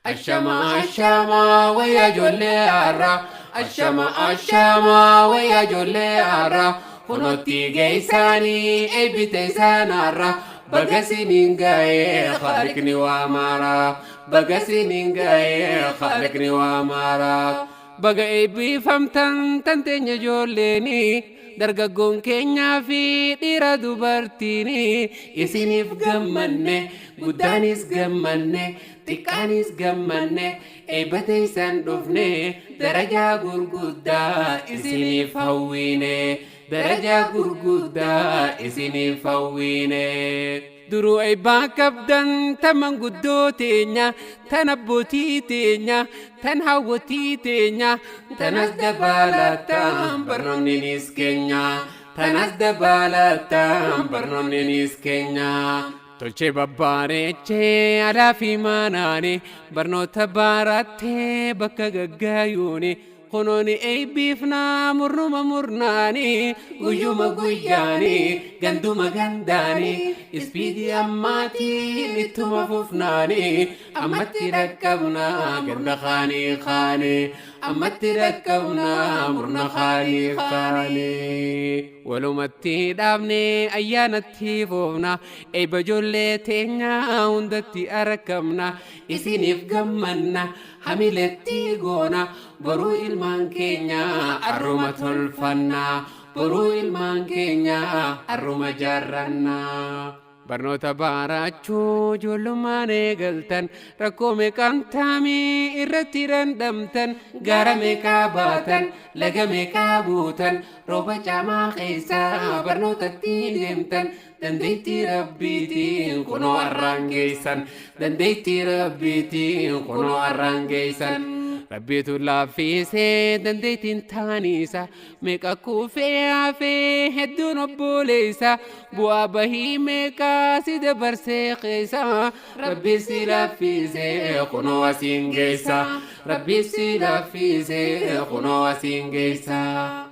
Ashama ashama wayya ijoollee har'a. Ashama ashama wayya ijoollee har'a. Kunotti geessaanii eebbite isaan har'a. Baga siniin ga'ee khaliqni waa maara. Baga siniin ga'ee khaliqni waa maara. Baga eebbifamtan tan teenya ijoolleeni. Dargaggoon keenyaa fi dhiira dubartiini. Isiniif gammanne, guddaanis gammanne, xiqqaanis gammanne, eebba teessan dhufne, darajaa gurguddaa isiniif hawwiine, darajaa gurguddaa isiniif hawwiine. Duruu eebbaa qabdan tan manguddoo teenya, tan abbootii teenya, tan hawwatii teenya, tanas dabalataan barnoonninis keenya, tanas dabalataan barnoonninis keenya. Tolchee babbareechee alaa fi manaani, barnoota barattee bakka gaggaayuuni, kunooni eebbiifnaa murnuma murnaani, guyyuma guyyaani, ganduma gandaani, ispiidii ammaatiin ittuma fufnaani, ammatti dhaqqabnaa ganda kaanii kaane, ammatti dhaqqabnaa murna kaanii kaane. Walumatti dhaabne ayyaanatti foofna, eebba ijoollee teenyaa hundatti argamna, isiniif gammanna, hamiletti goona, boruu ilmaan keenya arruma tolfanna, boruu ilmaan keenya arruma jaarranna. Barnoota barachuu ijoollummaan eegaltan, rakkoo meeqaan taamii irratti dhandhamtan, gaara meeqaa baatan, laga meeqaa buutan, rooba caamaa keessaa barnootatti deemtan, dandeettii Rabbiitiin kunoo har'aan geessan, dandeettii Rabbiitiin kunoo har'aan geessan. Rabbiitu laaffisee dandeettiin taaniisa, meeqa kuufee hafee hedduun obboleessa, bu'aa bahii meeqaa si dabarsee keessa, Rabbi si laaffisee kunoo asiin geessa, Rabbi si laaffisee kunoo asiin geessa.